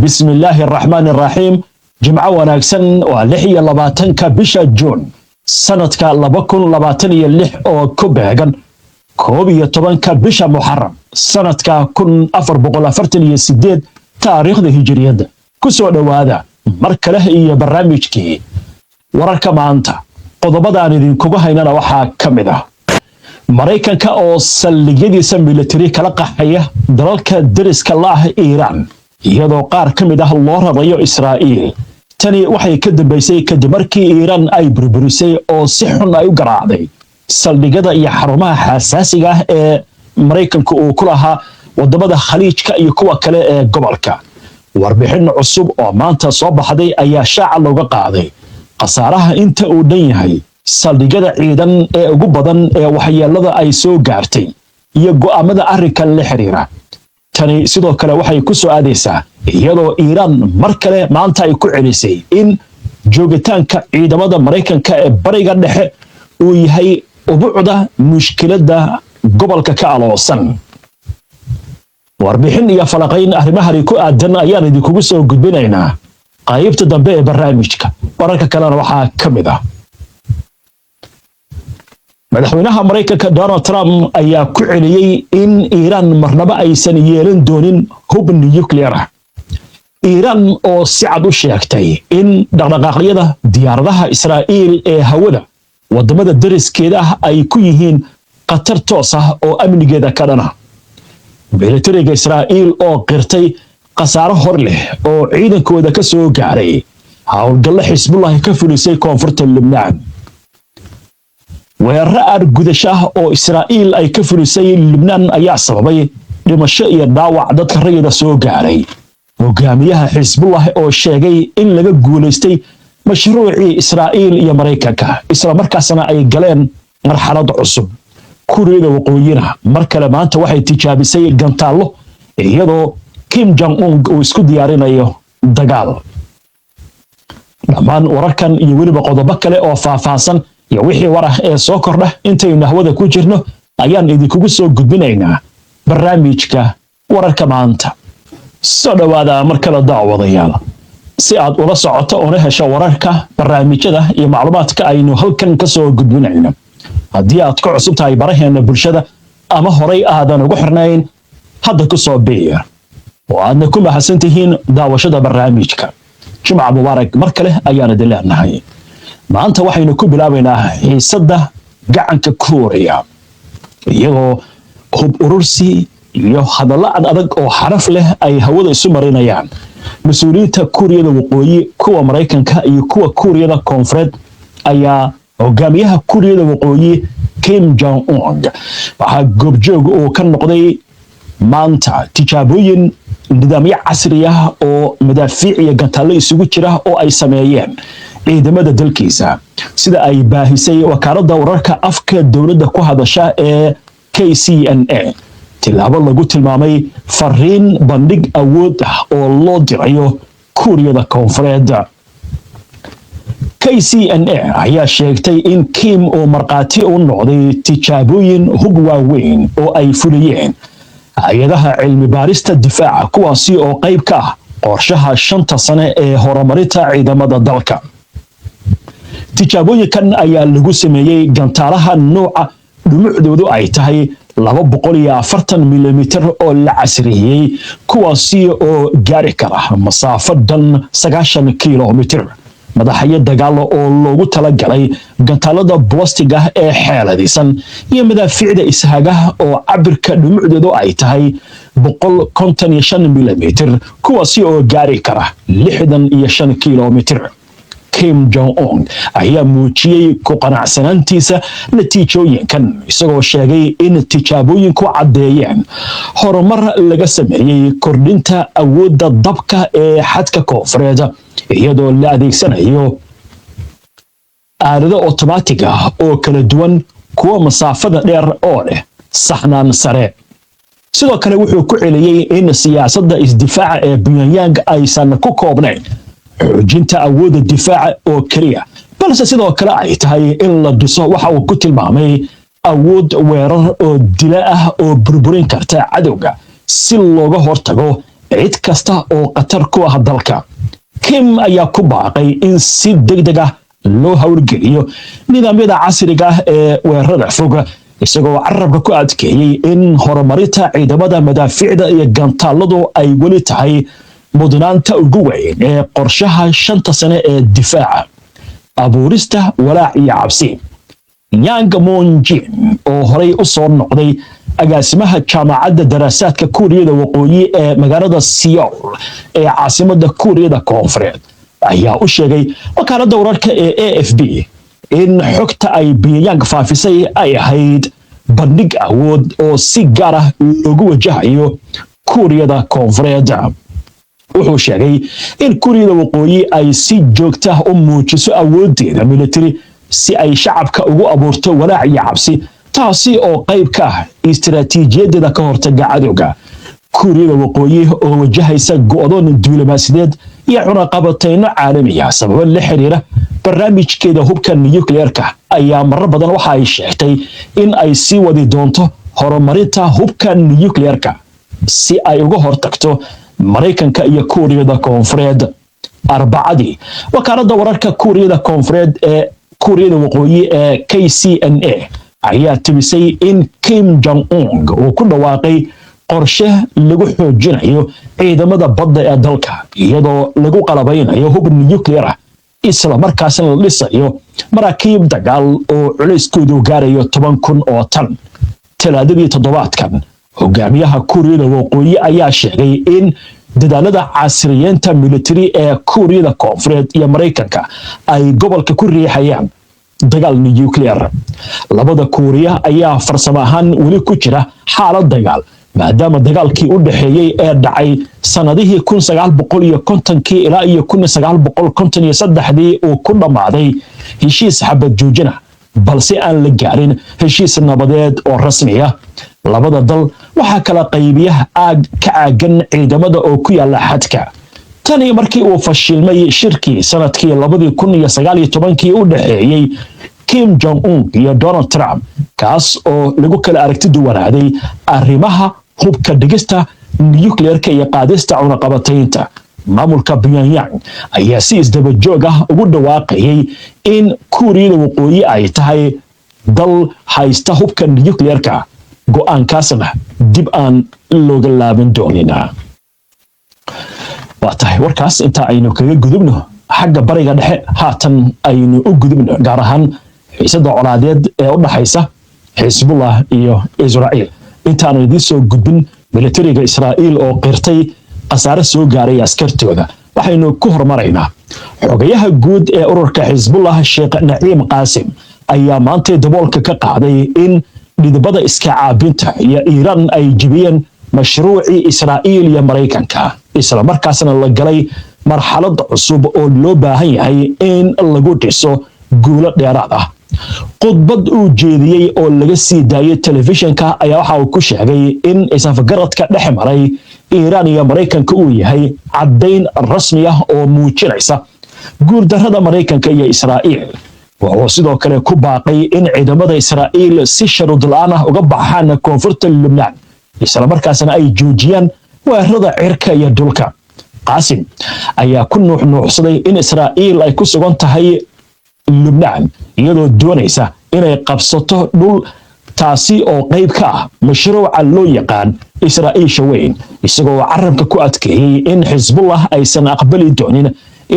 Bismi illaahi araxmaan araxiim. Jimco wanaagsan. Waa 26-ka bisha Juun sanadka 2026, oo ku beegan 11-ka bisha Muxaram sanadka 1448 taariikhda Hijiriyadda. Ku soo dhowaada mar kale iyo barnaamijkii Wararka Maanta. Qodobadaan idinkugu haynana waxaa ka mid ah Maraykanka oo saldhigyadiisa militari kala qaxaya dalalka deriska la ah Iiraan, iyadoo qaar ka mid ah loo rarayo Israa'iil. Tani waxay ka dambaysay kadib markii Iiraan ay burburisay oo si xun ay u garaacday saldhigyada iyo xarumaha xasaasiga ah ee Maraykanku uu ku lahaa wadamada Khaliijka iyo kuwa kale ee gobolka. Warbixin cusub oo maanta soo baxday ayaa shaaca looga qaaday khasaaraha inta uu dhan yahay saldhigyada ciidan ee ugu badan ee waxyeelada ay soo gaartay iyo go'aamada arrinkan la xiriira. Tani sidoo kale waxay ku soo aadaysaa iyadoo Iiraan mar kale maanta ay ku celisay in joogitaanka ciidamada Maraykanka ee Bariga Dhexe uu yahay ubucda mushkiladda gobolka ka aloosan. Warbixin iyo falaqayn arrimahani ku aadan ayaan idinkugu soo gudbinaynaa qaybta dambe ee barnaamijka. Wararka kalena waxaa ka mid ah madaxweynaha Maraykanka Donald Trump ayaa ku celiyey in Iiraan marnaba aysan yeelan doonin hub nuclear ah. Iiraan oo si cad u sheegtay in dhaqdhaqaaqyada diyaaradaha Israa'iil ee hawada wadamada deriskeeda ah ay ku yihiin khatar toos ah oo amnigeeda ka dhana. Militariga Israa'iil oo qirtay khasaaro hor leh oo ciidankooda ka soo gaaray howlgallo Xisbullahi ka fulisay koonfurta Lubnaan. Weeraro aargudasho ah oo Israa'iil ay ka fulisay Lubnaan ayaa sababay dhimasho iyo dhaawac dadka rayida soo gaaray. Hogaamiyaha Xisbullah oo sheegay in laga guulaystay mashruucii Israa'iil iyo Maraykanka, isla markaasna ay galeen marxalad cusub. Kuuriyada Waqooyina mar kale maanta waxay tijaabisay gantaallo, iyadoo Kim Jong Un uu isku diyaarinayo dagaal. Dhammaan wararkan iyo weliba qodobo kale oo faahfaahsan iyo wixii war ah ee soo kordha intaynu hawada ku jirno ayaan idinkugu soo gudbinaynaa barnaamijka Wararka Maanta. Soo dhowaada mar kale, daawadayaal. Si aad ula socoto una hesho wararka, barnaamijyada iyo macluumaadka aynu halkan ka soo gudbinayno, haddii aad ku cusub tahay baraheena bulshada ama horay aadan ugu xirnayn, hadda ku soo biir, oo aadna ku mahadsan tihiin daawashada barnaamijka. Jimca mubaarak mar kale ayaan idin leenahay. Maanta waxaynu ku bilaabaynaa xiisadda gacanka Kuuriya, iyagoo hub urursi iyo hadallo ad adag oo xaraf leh ay hawada isu marinayaan mas-uuliyiinta Kuuriyada Waqooyi, kuwa Maraykanka iyo kuwa Kuuriyada Koonfureed. Ayaa hogaamiyaha Kuuriyada Waqooyi Kim Jong Un waxaa goobjoog uu ka noqday maanta tijaabooyin nidaamyo casri ah oo madaafiic iyo gantaallo isugu jira oo ay sameeyeen ciidamada dalkiisa, sida ay baahisay wakaaladda wararka afka dowladda ku hadasha ee KCNA. Tilaabo lagu tilmaamay fariin bandhig awood ah oo loo dirayo Kuuriyada Koonfureed. KCNA ayaa sheegtay in Kim uu markhaati u noqday tijaabooyin hub waaweyn oo ay fuliyeen hay-adaha cilmi baarista difaaca, kuwaasi oo qayb ka ah qorshaha 5-ta sane ee horumarinta ciidamada dalka. Tijaabooyinkan ayaa lagu sameeyey gantaalaha nooca dhumucdoodu ay tahay 240 milimitir oo la casriyeeyey, kuwaasi oo gaari kara masaafo dhan 90 kilomitir, madaxyo dagaalo oo loogu talagalay gantaalada balastiga ee xeeladisan, iyo madaafiicda ishaagaha oo cabirka dhumucdoodu ay tahay 155 milimitir, kuwaasi oo gaari kara 65 kilomitir. Kim Jong Un ayaa muujiyey ku qanacsanaantiisa natiijooyinkan, isagoo sheegay in tijaabooyinku caddeeyeen horumar laga sameeyey kordhinta awoodda dabka ee xadka koonfureed, iyadoo la adeegsanayo aalado otomaatig ah oo kala duwan, kuwa masaafada dheer oo leh saxnaan sare. Sidoo kale wuxuu ku celiyey in siyaasadda isdifaaca ee Pyongyang aysan ku koobnayn xoojinta awoodda difaaca oo keliya, balse sidoo kale ay tahay in la dhiso waxa uu ku tilmaamay awood weerar oo dila ah oo burburin karta cadowga, si looga hortago cid kasta oo khatar ku ah dalka. Kim ayaa ku baaqay in si degdeg ah loo howlgeliyo nidaamyada casriga ah ee weerarada fog, isagoo carabka ku adkeeyey in horumarinta ciidamada madaafiicda iyo gantaaladu ay weli tahay mudnaanta ugu weyn ee qorshaha 5-ta sane ee difaaca. Abuurista walaac iyo cabsi. Yang Monjin, oo horey u soo noqday agaasimaha Jaamacadda Daraasaadka Kuuriyada Waqooyi ee magaalada Seoul ee caasimada Kuuriyada Koonfureed, ayaa u sheegay wakaaladda wararka ee AFP in xogta ay Pyongyang faafisay ay ahayd bandhig awood oo si gaar ah loogu wajahayo Kuuriyada Koonfureed. Wuxuu sheegay in Kuuriyada Waqooyi ay si joogta ah u muujiso awooddeeda military si ay shacabka ugu abuurto walaac iyo cabsi, taasi oo qayb ka ah istiraatiijiyadeeda ka hortaga cadowga. Kuuriyada Waqooyi oo wajahaysa go'doon duulimaasideed iyo cunaqabatayno caalamiya sababo la xiriira barnaamijkeeda hubka nukliyeerka ayaa marar badan waxa ay sheegtay in ay sii wadi doonto horumarinta hubka nukliyeerka si ay uga hortagto Maraykanka iyo Kuuriyada Koonfureed. Arbacadii, wakaaladda wararka Kuuriyada Koonfureed ee Kuuriyada Waqooyi ee KCNA ayaa tibisay in Kim Jong Un uu ku dhawaaqay qorshe lagu xoojinayo ciidamada badda ee dalka, iyadoo lagu qalabaynayo hub nuclear ah, isla markaasna la dhisayo maraakiib dagaal oo culayskoodu gaarayo 10,000 oo tan. Talaadadii toddobaadkan, hogaamiyaha Kuuriyada Waqooyi ayaa sheegay in dadaalada casriyeenta military ee Kuuriyada Koonfureed iyo Maraykanka ay gobolka ku riixayaan dagaal nuclear. Labada Kuuriya ayaa farsamo ahaan weli ku jira xaalad dagaal, maadaama dagaalkii u dhexeeyey ee dhacay sanadihii 1950-kii ilaa iyo 1953-dii uu ku dhammaaday heshiis xabad joojina, balse aan la gaarin heshiis nabadeed oo rasmi ah. Labada dal waxaa kala qaybiya aag ka caagan ciidamada oo ku yaala xadka. Tani markii uu fashilmay shirkii sanadkii 2019-kii u dhexeeyey Kim Jong Un iyo Donald Trump, kaas oo lagu kala aragti duwanaaday arrimaha hubka dhigista nuclearka iyo qaadista cunaqabataynta, maamulka Pyongyang ayaa si isdaba joog ah ugu dhawaaqayay in Kuuriyada Waqooyi ay tahay dal haysta hubka nuclearka, go'aankaasna dib aan looga laaban doonin. Waa tahay, warkaas inta aynu kaga gudubno xagga Bariga Dhexe, haatan aynu u gudubno gaar ahaan xiisada colaadeed ee u dhaxaysa Xisbullah iyo Israa'iil. Intaanan idiin soo gudbin militariga Israa'iil oo qirtay khasaare soo gaaray askartooda, waxaynu ku hormaraynaa xogayaha guud ee ururka Xisbullah, Sheekh Naciim Qaasim, ayaa maantay daboolka ka qaaday in dhidibada iska caabinta iyo Iiraan ay jebiyeen mashruucii Israa'iil iyo Maraykanka, isla markaasna la galay marxalad cusub oo loo baahan yahay in lagu dhiso guulo dheeraad ah. Khudbad uu jeediyey oo laga sii daayey telefishinka ayaa waxa uu ku sheegay in isafgaradka dhex maray Iiraan iyo Maraykanka uu yahay caddayn rasmi ah oo muujinaysa guuldarrada Maraykanka iyo Israa'iil. Wuxuu sidoo kale ku baaqay in ciidamada Israa'iil si sharuud la'aan ah uga baxaan koonfurta Lubnaan, islamarkaasna ay joojiyaan weerarada cirka iyo dhulka. Qaasim ayaa ku nuuxnuuxsaday in Israa'iil ay ku sugan tahay Lubnaan iyadoo doonaysa inay qabsato dhul, taasi oo qayb ka ah mashruuca loo yaqaan Israa'iisha weyn, isagoo carabka ku adkeeyey in Xisbullah aysan aqbali doonin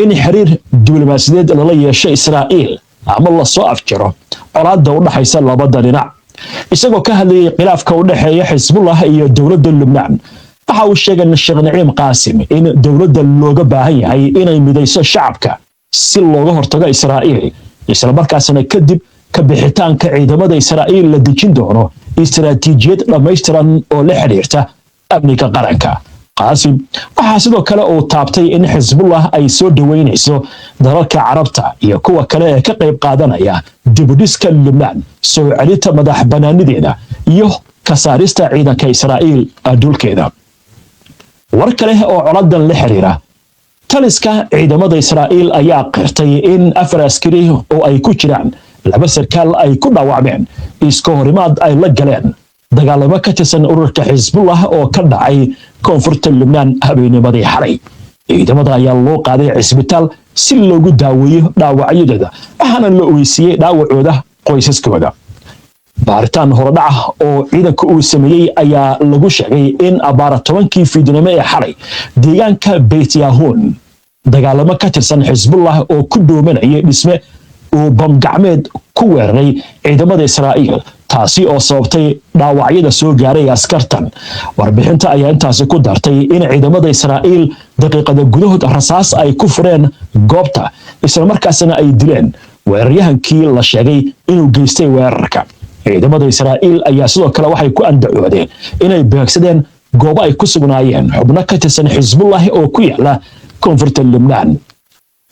in xiriir diblomaasiyadeed lala yeesho Israa'iil ama lasoo afjaro colaadda u dhaxaysa labada dhinac. Isagoo ka hadlayay khilaafka u dhexeeya Xisbullah iyo dowladda Lubnaan, waxa uu sheegay Sheekh Naciim Qaasim in dowladda looga baahan yahay inay midayso shacabka si looga hortago Israa'iil, islamarkaasna kadib ka bixitaanka ciidamada Israa'iil la dejin doono istaraatiijiyad dhammaystiran oo la xidhiirta amniga qaranka. Qaasim waxaa sidoo kale uu taabtay in Xisbullah ay soo dhoweynayso dalalka Carabta iyo kuwa kale ee ka qayb qaadanaya dibudhiska Lubnaan, soo celinta madax banaanideeda iyo ka saarista ciidanka Israa'iil dhulkeeda. War kale oo coladan la xiriira: taliska ciidamada Israa'iil ayaa qirtay in afar askari oo ay ku jiraan laba sarkaal ay ku dhaawacmeen iska horimaad ay la galeen Dagaalamo ka tirsan ururka Xisbullah oo ka dhacay koonfurta Lubnaan habeennimadii xalay. Ciidamada ayaa loo qaaday cisbitaal si loogu daaweeyo dhaawacyadooda, waxaana la ogeysiiyey dhaawacooda qoysaskooda. Baaritaan horodhaca oo ciidanka uu sameeyey ayaa lagu sheegay in abaara 10-kii fiidnimo ee xalay deegaanka Beyt Yahuun dagaalamo ka tirsan Xisbullah oo ku dhoomanayay dhisme uu bamgacmeed ku weeraray ciidamada Israa'iil, taasi oo sababtay dhaawacyada soo gaaray askartan. Warbixinta ayaa intaasi ku dartay in ciidamada Israa'iil daqiiqada gudahood rasaas ay ku fureen goobta, islamarkaasna ay dileen weeraryahankii la sheegay inuu geystay weerarka. Ciidamada Israa'iil ayaa sidoo kale waxay ku andacoodeen inay beegsadeen goobo ay ku sugnaayeen xubno ka tirsan Xisbullahi oo ku yaala koonfurta Lubnaan.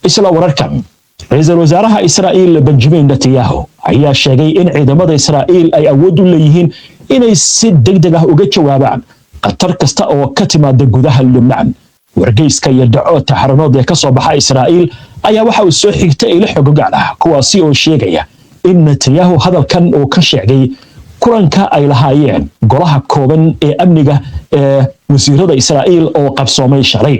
Isla wararkan, ra-iisul wasaaraha Israa'iil Benjamin Netanyahu ayaa sheegay in ciidamada Israa'iil ay awood u leeyihiin inay si degdeg ah uga jawaabaan khatar kasta oo ka timaada gudaha Lubnaan. Wargeyska iyo Dacoodta Xaranood ee ka soo baxa Israa'iil ayaa waxa uu soo xigtay ilo xogogaal ah, kuwaasi oo sheegaya in Netanyahu hadalkan uu ka sheegay kulanka ay lahaayeen golaha kooban ee amniga ee wasiirada Israa'iil oo qabsoomay shalay.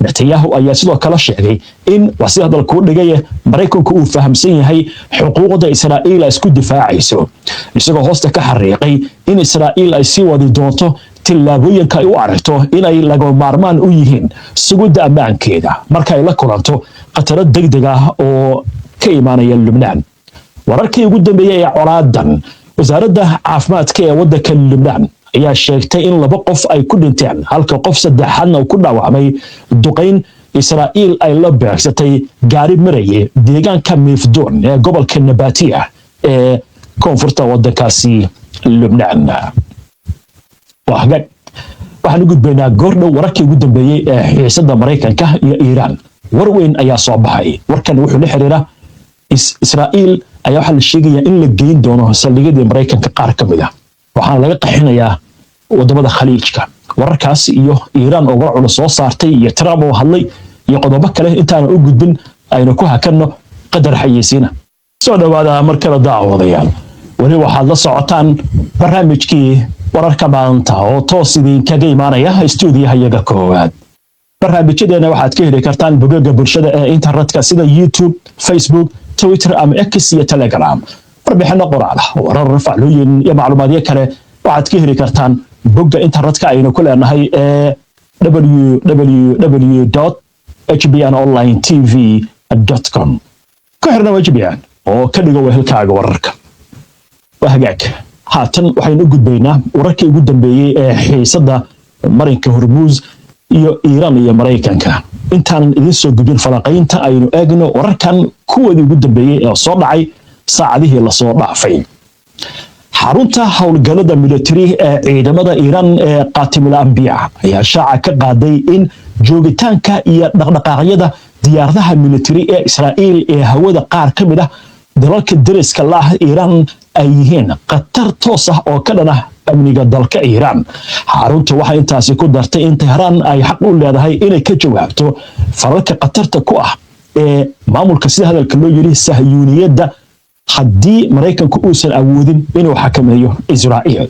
Netanyahu ayaa sidoo kale sheegay in, waa si hadalkuu dhigaye, Maraykanku uu fahamsan yahay xuquuqda Israa'iil ay isku difaacayso, isagoo hoosta ka xariiqay in Israa'iil ay sii wadi doonto tillaabooyinka ay u aragto inay laga maarmaan u yihiin sugidda ammaankeeda marka ay la kulanto khataro degdeg ah oo ka imaanaya Lubnaan. Wararkii ugu dambeeyey ee colaadan, wasaaradda caafimaadka ee waddanka Lubnaan ayaa sheegtay in laba qof ay ku dhinteen halka qof saddexaadna uu ku dhaawacmay duqayn Israa'iil ay la beegsatay gaari marayay deegaanka Miifdoon ee gobolka Nabatiya ee koonfurta waddankaasi Lubnaan. Waa hagaag, waxaan u gudbaynaa goordhow wararkii ugu dambeeyey ee xiisadda Maraykanka iyo Iiraan. War weyn ayaa soo baxay. Warkan wuxuu la xiriira Israa'iil ayaa waxaa la sheegayaa in la geyn doono saldhigyadii Maraykanka qaar ka mid ah, waxaana laga qaxinayaa wadamada Khaliijka. Wararkaas iyo Iiraan oo war culus soo saartay iyo Trump oo hadlay iyo qodobo kale intaanan u gudbin, aynu ku hakanno qadar xayeysiina. Soo dhowaada mar kale, daawadayaal. Weli waxaad la socotaan barnaamijkii Wararka Maanta oo toos idinkaga imaanaya istuudiyaha iyaga koowaad. Barnaamijyadeena waxaad ka heli kartaan bogaga bulshada ee internetka sida YouTube, Facebook, Twitter ama X iyo Telegram. Warbixino qoraal ah, warar, faclooyin iyo macluumaadyo kale waxaad ka heli kartaan bogga internetka aynu ku leenahay ee www.hbnonlinetv.com. Ku xirna HBN oo ka dhigo wehelkaaga wararka. Waa hagaag, haatan waxaynu u gudbaynaa wararkii ugu dambeeyey ee xiisadda marinka Hormuus iyo Iiraan iyo Maraykanka. Intaanan idiin soo gudbin falanqaynta, aynu eegno wararkan kuwoodii ugu dambeeyey ee soo dhacay saacadihii lasoo dhaafay. Xarunta howlgallada militari ee ciidamada Iiraan ee Qaatimul Ambiya ayaa shaaca ka qaaday in joogitaanka iyo dhaqdhaqaaqyada diyaaradaha militari ee Israa'iil ee hawada qaar ka mid ah dalalka deriska la ah Iiraan ay yihiin khatar toos ah oo ka dhan ah amniga dalka Iiraan. Xarunta waxay intaasi ku dartay in Tehraan ay xaq u leedahay inay ka jawaabto falalka khatarta ku ah ee maamulka, sida hadalka loo yiri, Sahyuuniyadda haddii Maraykanku uusan awoodin inuu xakameeyo Israa'iil.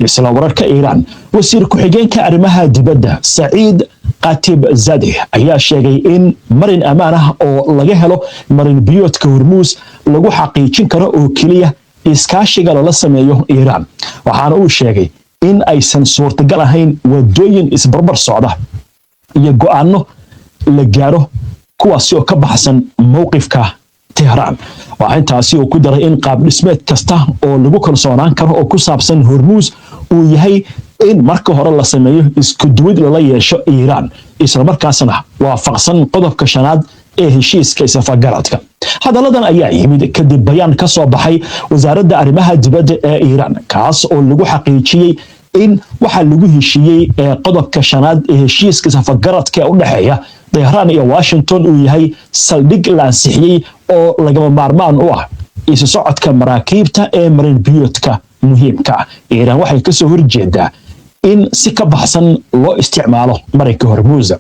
Isla wararka Iiraan, wasiir ku-xigeenka arrimaha dibadda Saciid Khatib Zadeh ayaa sheegay in marin ammaan ah oo laga helo marin biyoodka Hormuus lagu xaqiijin karo oo keliya iskaashiga lala sameeyo Iiraan, waxaana uu sheegay in aysan suurtagal ahayn wadooyin isbarbar socda iyo go'aano la gaaro kuwaasi oo ka baxsan mowqifka Tehraan. Waxaa intaasi uu ku daray in qaab dhismeed kasta oo lagu kalsoonaan karo oo ku saabsan Hormuus uu yahay in marka hore la sameeyo isku duwid lala yeesho Iiraan, islamarkaasna waafaqsan qodobka shanaad ee heshiiska isafgaradka. Hadalladan ayaa yimid kadib bayaan ka soo baxay wasaaradda arrimaha dibadda ee Iiraan, kaas oo lagu xaqiijiyey in waxaa lagu heshiiyey ee qodobka shanaad ee heshiiska isafgaradka ee u dhexeeya Tehraan iyo Washington uu yahay saldhig la ansixiyey oo lagama maarmaan u ah isu socodka maraakiibta ee marin biyoodka muhiimka ah. Iiraan waxay kasoo horjeedaa in si ka baxsan loo isticmaalo marinka Hormuusa.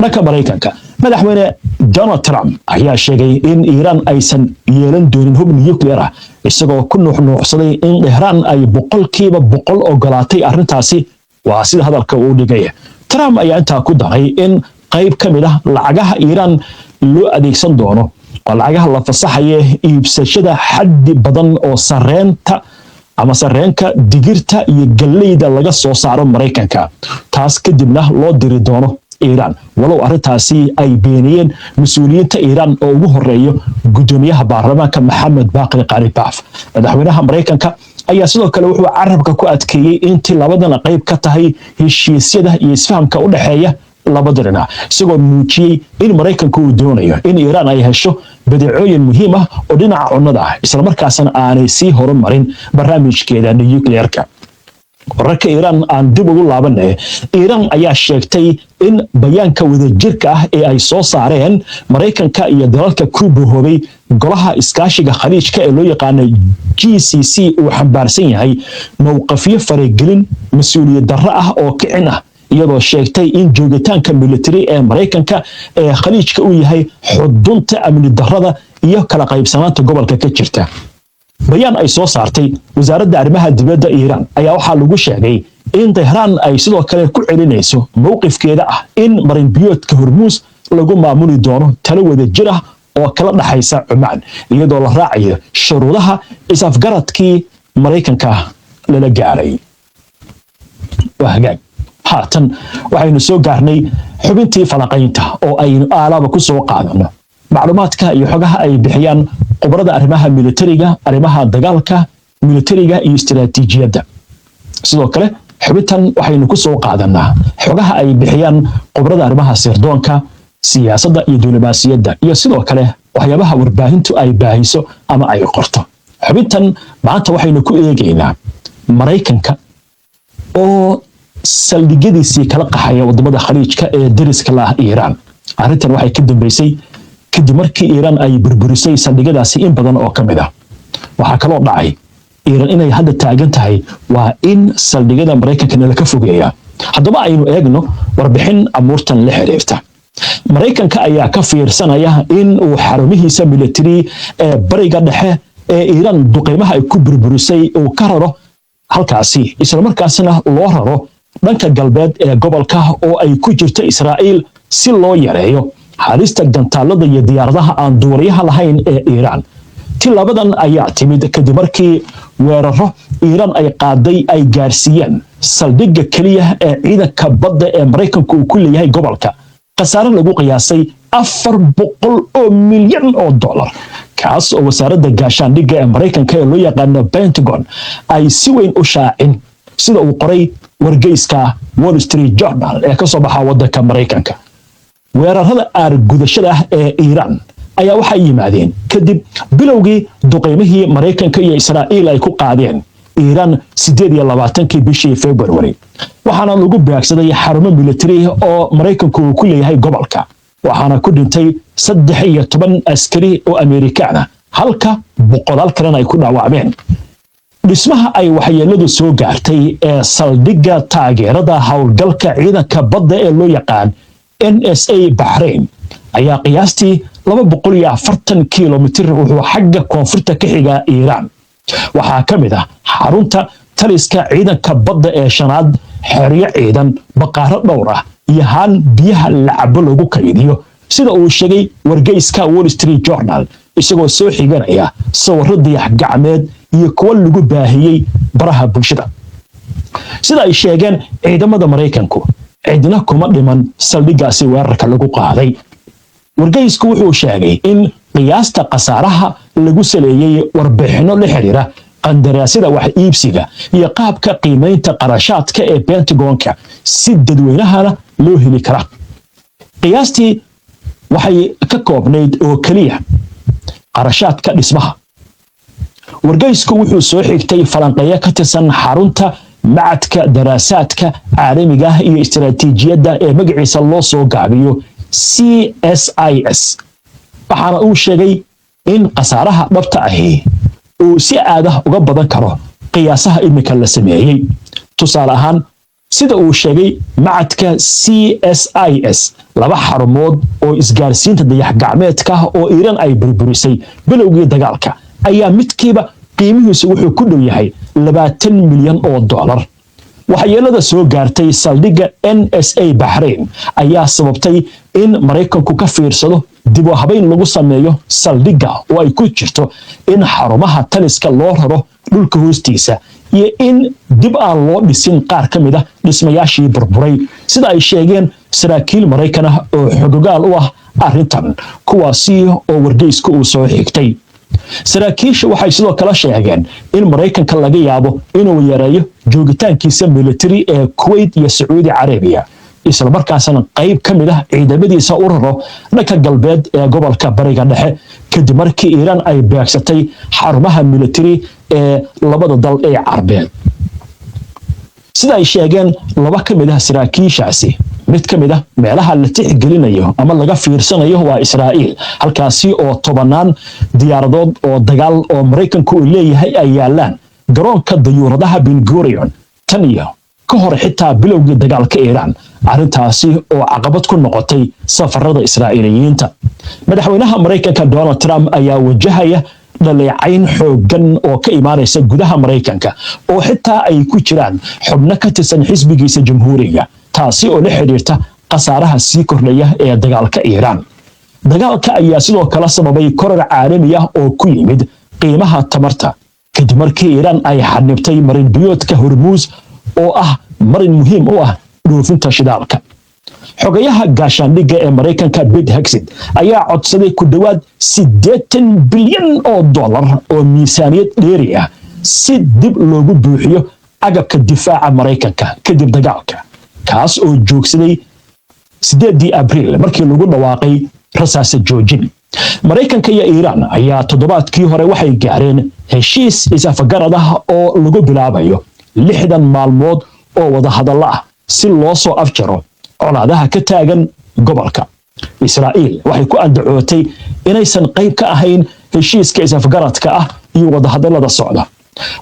Dhanka Maraykanka, madaxweyne Donald Trump ayaa sheegay in Iiraan aysan yeelan doonin hub nuclear ah, isagoo ku nuuxnuuxsaday in Tehraan ay 100% ogolaatay arrintaasi, waa sida hadalka uu dhigay. Trump ayaa intaa ku daray in qayb ka mid ah lacagaha Iiraan loo adeegsan doono, waa lacagaha la fasaxaya, iibsashada xaddi badan oo sareenta ama sareenka, digirta iyo galleyda laga soo saaro Maraykanka, taas kadibna loo diri doono Iiraan, walow arrintaasi ay beeniyeen mas-uuliyiinta Iiraan oo ugu horeeyo guddoomiyaha baarlamaanka Maxamed Baaqir Qaalibaaf. Madaxweynaha Maraykanka ayaa sidoo kale wuxuu carabka ku adkeeyey in tilaabadan qayb ka tahay heshiisyada iyo isfahamka u dhexeeya labada dhinac, isagoo muujiyey in Maraykanku uu doonayo in Iiraan ay hesho badeecooyin muhiim ah oo dhinaca cunnada ah, islamarkaasna aanay sii horumarin barnaamijkeeda nuclearka. Wararka Iiraan aan dib ugu laabanay. Iiraan ayaa sheegtay in bayaanka wadajirka ah ee ay soo saareen Maraykanka iyo dalalka ku bahoobay Golaha Iskaashiga Khaliijka ee loo yaqaano GCC uu xambaarsan yahay mowqafyo faragelin mas-uuliyad darro ah oo kicin ah, iyadoo sheegtay in joogitaanka military ee Maraykanka ee Khaliijka uu yahay xudunta amni darrada iyo kala qaybsanaanta gobolka ka jirta. Bayaan ay soo saartay wasaaradda arrimaha dibadda Iiraan ayaa waxaa lagu sheegay in Tehraan ay sidoo kale ku celinayso mowqifkeeda ah in marinbiyoodka Hormuus lagu maamuli doono talo wada jir ah oo kala dhaxaysa Cumaan, iyadoo la raacayo shuruudaha is-afgaradkii Maraykanka lala gaaray. Waa hagaag, haatan waxaynu soo gaarnay xubintii falanqaynta oo aynu aalaaba ku soo qaadano macluumaadka iyo xogaha ay bixiyaan khubarada arrimaha militariga, arrimaha dagaalka, militariga iyo istiraatiijiyadda. Sidoo kale xubintan waxaynu ku soo qaadanaa xogaha ay bixiyaan khubarada arrimaha sirdoonka, siyaasadda iyo diblomaasiyadda, iyo sidoo kale waxyaabaha warbaahintu ay baahiso ama ay qorto. Xubintan maanta waxaynu ku eegaynaa Maraykanka oo saldhigyadiisii kala qaxaya wadamada Khaliijka ee deriska la ah Iiraan. Arrintan waxay ka dambeysay kadib markii Iiraan ay burburisay saldhigyadaasi in badan oo ka mid ah. Waxaa kaloo dhacay Iiraan inay hadda taagan tahay waa in saldhigyada Maraykanka nala ka fogeeyaa. Haddaba aynu eegno warbixin amuurtan la xiriirta. Maraykanka ayaa ka fiirsanaya in uu xarumihiisa military ee Bariga Dhexe ee Iiraan duqeymaha ay ku burburisay uu ka raro halkaasi, islamarkaasna loo raro dhanka galbeed ee gobolka oo ay ku jirto Israa'iil, si loo yareeyo halista gantaalada iyo diyaaradaha aan duuliyaha lahayn ee Iiraan. Tilaabadan ayaa timid kadib markii weeraro Iiraan ay qaaday ay gaarsiiyeen saldhigga keliya ee ciidanka badda ee Maraykanku uu ku leeyahay gobolka khasaare lagu qiyaasay $400 milyan, kaas oo wasaaradda gaashaandhigga ee Maraykanka ee loo yaqaano Pentagon ay si weyn u shaacin, sida uu qoray wargeyska Wall Street Journal ee ka soo baxa waddanka Maraykanka. Weerarada aargudashada ah ee Iiraan ayaa waxay yimaadeen kadib bilowgii duqeymihii Maraykanka iyo Israa'iil ay ku qaadeen Iiraan 28-kii bishii February, waxaana lagu beegsaday xarumo militari oo Maraykanku uu ku leeyahay gobolka, waxaana ku dhintay 13 askari oo Amerikaan ah, halka boqolaal kalena ay ku dhaawacmeen. Dhismaha ay waxyeeladu soo gaartay ee saldhigga taageerada howlgalka ciidanka badda ee loo yaqaan NSA Bahrain ayaa qiyaastii 240 kilomitir wuxuu xagga koonfurta ka xigaa Iiraan. Waxaa ka mid ah xarunta taliska ciidanka badda ee shanaad, xeryo ciidan, baqaaro dhowr ah iyo haan biyaha lacabo lagu kaydiyo, sida uu sheegay wargeyska Wall Street Journal, isagoo soo xiganaya sawirro dayax gacmeed iyo kuwo lagu baahiyey baraha bulshada. Sida ay sheegeen ciidamada Maraykanku, cidna kuma dhiman saldhiggaasi weerarka lagu qaaday. Wargeysku wuxuu sheegay in qiyaasta khasaaraha lagu saleeyey warbixinno la xiriira qandaraasyada wax iibsiga iyo qaabka qiimaynta qarashaadka ee Pentagonka, si dadweynahana loo heli kara. Qiyaastii waxay ka koobnayd oo keliya qarashaadka dhismaha. Wargeysku wuxuu soo xigtay falanqeeyo ka tirsan xarunta macadka daraasaadka caalamiga ah iyo istaraatiijiyadda ee magaciisa loo soo gaabiyo CSIS, waxaana uu sheegay in khasaaraha dhabta ahi uu si aadah uga badan karo qiyaasaha iminka la sameeyey. Tusaale ahaan, Sida uu sheegay macadka CSIS, laba xarumood oo isgaarsiinta dayax-gacmeedka oo Iiraan ay burburisay bilowgii dagaalka ayaa midkiiba qiimihiisu wuxuu ku dhow yahay $20 milyan. Waxyeelada soo gaartay saldhigga NSA Baxrain ayaa sababtay in Maraykanku ka fiirsado dib u habayn lagu sameeyo saldhigga, oo ay ku jirto in xarumaha taliska loo raro dhulka hoostiisa iyo in dib aan loo dhisin qaar ka mid ah dhismayaashii burburay, sida ay sheegeen saraakiil Maraykan ah oo xogogaal u ah arrintan, kuwaasi oo wargeyska uu soo xigtay. Saraakiisha waxay sidoo kale sheegeen in Maraykanka laga yaabo inuu yareeyo joogitaankiisa militari ee Kuwait iyo Sacuudi Carabiya, islamarkaasna qayb ka mid ah ciidamadiisa u raro dhanka galbeed ee gobolka Bariga Dhexe, kadib markii Iiraan ay beegsatay xarumaha militari ee labada dal ee Carbeed. Sida ay sheegeen laba ka mid ah saraakiishaasi, mid ka mid ah meelaha la tixgelinayo ama laga fiirsanayo waa Israa'iil, halkaasi oo tobanaan diyaaradood oo dagaal oo Maraykanku uu leeyahay ay yaalaan garoonka dayuuradaha Ben Gurion tan iyo ka hor xitaa bilowgii dagaalka Iiraan, arrintaasi oo caqabad ku noqotay safarada Israa'iiliyiinta. Madaxweynaha Maraykanka Donald Trump ayaa wajahaya dhaleecayn xooggan oo ka imaanaysa gudaha Maraykanka, oo xitaa ay ku jiraan xubno ka tirsan xisbigiisa Jamhuuriga, taasi oo la xidhiirta khasaaraha sii kordhaya ee dagaalka Iiraan. Dagaalka ayaa sidoo kale sababay korar caalami ah oo ku yimid qiimaha tamarta, kadib markii Iiraan ay xanibtay marin biyoodka Hormuus, oo ah marin muhiim u ah dhoofinta shidaalka. Xogayaha gaashaandhigga ee Maraykanka Pete Hegseth ayaa codsaday ku dhowaad $80 bilyan oo miisaaniyad dheeri ah si dib loogu buuxiyo agabka difaaca Maraykanka kadib dagaalka, kaas oo joogsaday 8-dii Abriil markii lagu dhawaaqay rasaasa joojin. Maraykanka iyo Iiraan ayaa toddobaadkii hore waxay gaareen heshiis is-afgarad ah oo lagu bilaabayo 60 maalmood oo wadahadallo ah si loo soo afjaro colaadaha ka taagan gobolka. Israa'iil waxay ku andacootay inaysan qayb ka ahayn heshiiska is-afgaradka ah iyo wadahadallada socda,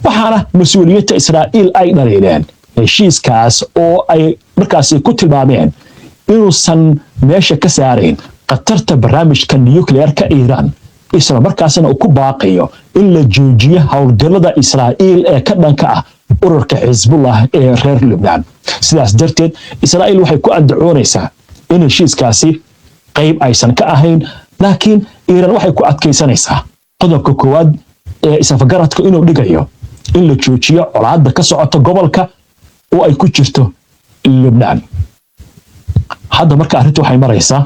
waxaana mas-uuliyiinta Israa'iil ay dhaliileen heshiiskaas, oo ay markaasi ku tilmaameen inuusan meesha ka saarayn khatarta barnaamijka nukleerka Iiraan, isla markaasna uu ku baaqayo in la joojiyo howlgallada Israa'iil ee ka dhanka ah ururka Xisbullah ee reer Lubnaan. Sidaas darteed, Israa'iil waxay ku andacoonaysaa in heshiiskaasi qayb aysan ka ahayn, laakiin Iiraan waxay ku adkaysanaysaa qodobka koowaad ee isafgaradka inuu dhigayo in la joojiyo colaadda ka socota gobolka oo ay ku jirto Lubnaan. Hadda marka arrinta waxay maraysaa,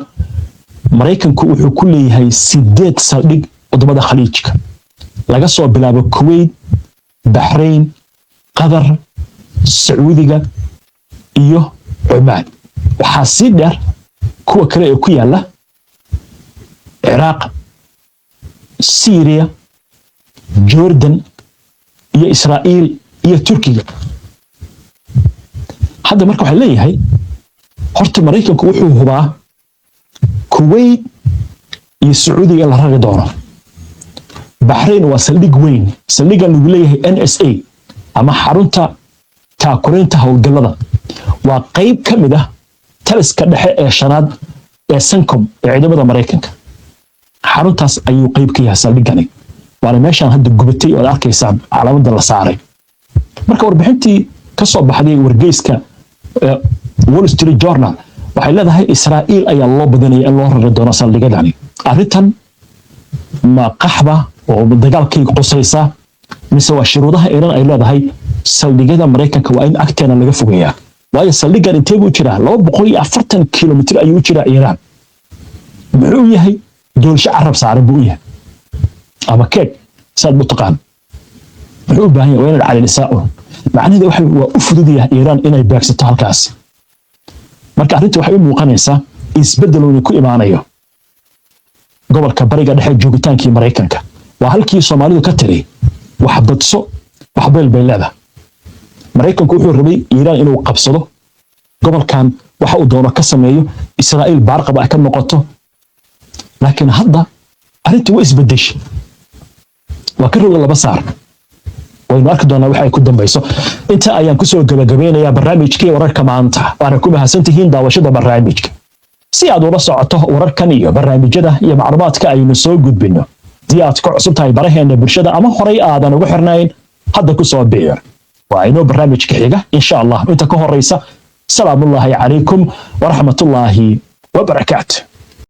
Maraykanku wuxuu ku leeyahay sideed saldhig wadamada Khaliijka, laga soo bilaabo Kuwait, Baxrain, Qatar, Sacuudiga iyo Cumaan. Waxaa sii dheer kuwa kale ee ku yaala Ciraaq, Syriya, Jordan iyo Israa'iil iyo Turkiga. Hadda marka waxaa leeyahay, horta Maraykanku wuxuu hubaa Kuwait iyo Sacuudiga in la rari doono. Baxrain waa saldhig weyn. Saldhiggan lagu leeyahay NSA ama xarunta taakuraynta howlgallada waa qayb ka mid ah taliska dhexe ee shanaad ee CENTCOM ee ciidamada Maraykanka. Xaruntaas ayuu qayb ka yahay saldhiggani, waana meeshaan hadda gubatay oo aad arkaysaan calaamadda la saaray. Marka warbixintii ka soo baxday wargeyska Wall Street Journal waxay leedahay Israa'iil ayaa loo badanaya in loo rari doono saldhigyadani. Arrintan ma qaxba oo dagaalkay qusaysaa, mise waa shuruudaha Iiraan ay leedahay saldhigyada Maraykanka waa in agteena laga fogeeyaa? Waayo, saldhiggan intee buu jiraa? 240 kilomitir ayuu u jiraa Iiraan. Muxuu u yahay? Doolsho carab saaran buu u yahay ama keeg saad u taqaan. Muxuu u baahan yahay? Waa inaad calilisaa un. Macnaheedu waxa waa u fudud yahay Iiraan inay beegsato halkaasi. Marka arrinta waxay u muuqanaysaa isbeddel uu ku imaanayo gobolka Bariga Dhexe joogitaankii Maraykanka. Waa halkii Soomaalidu ka tiri: "Wax badso, wax bayl bay leedahay." Maraykanku wuxuu rabay Iiraan inuu qabsado, gobolkan waxa uu doono ka sameeyo, Israa'iil baarqab ay ka noqoto, laakiin hadda arrintii way isbedeshay, waa ka roga laba saar. Waynu arki doonaa waxa ay ku dambayso. Inta ayaan kusoo gabagabeynayaa barnaamijkii Wararka Maanta, waana ku mahadsantihiin daawashada barnaamijka. Si aad ula socoto wararkan iyo barnaamijyada iyo macluumaadka aynu soo gudbino, haddii aad ku cusub tahay baraheena bulshada ama horay aadan ugu xirnayn, hadda ku soo biir. Waa inoo barnaamijka xiga, insha Allah. Inta ka horeysa, salaamullaahi calaykum waraxmatullaahi wabarakaatu.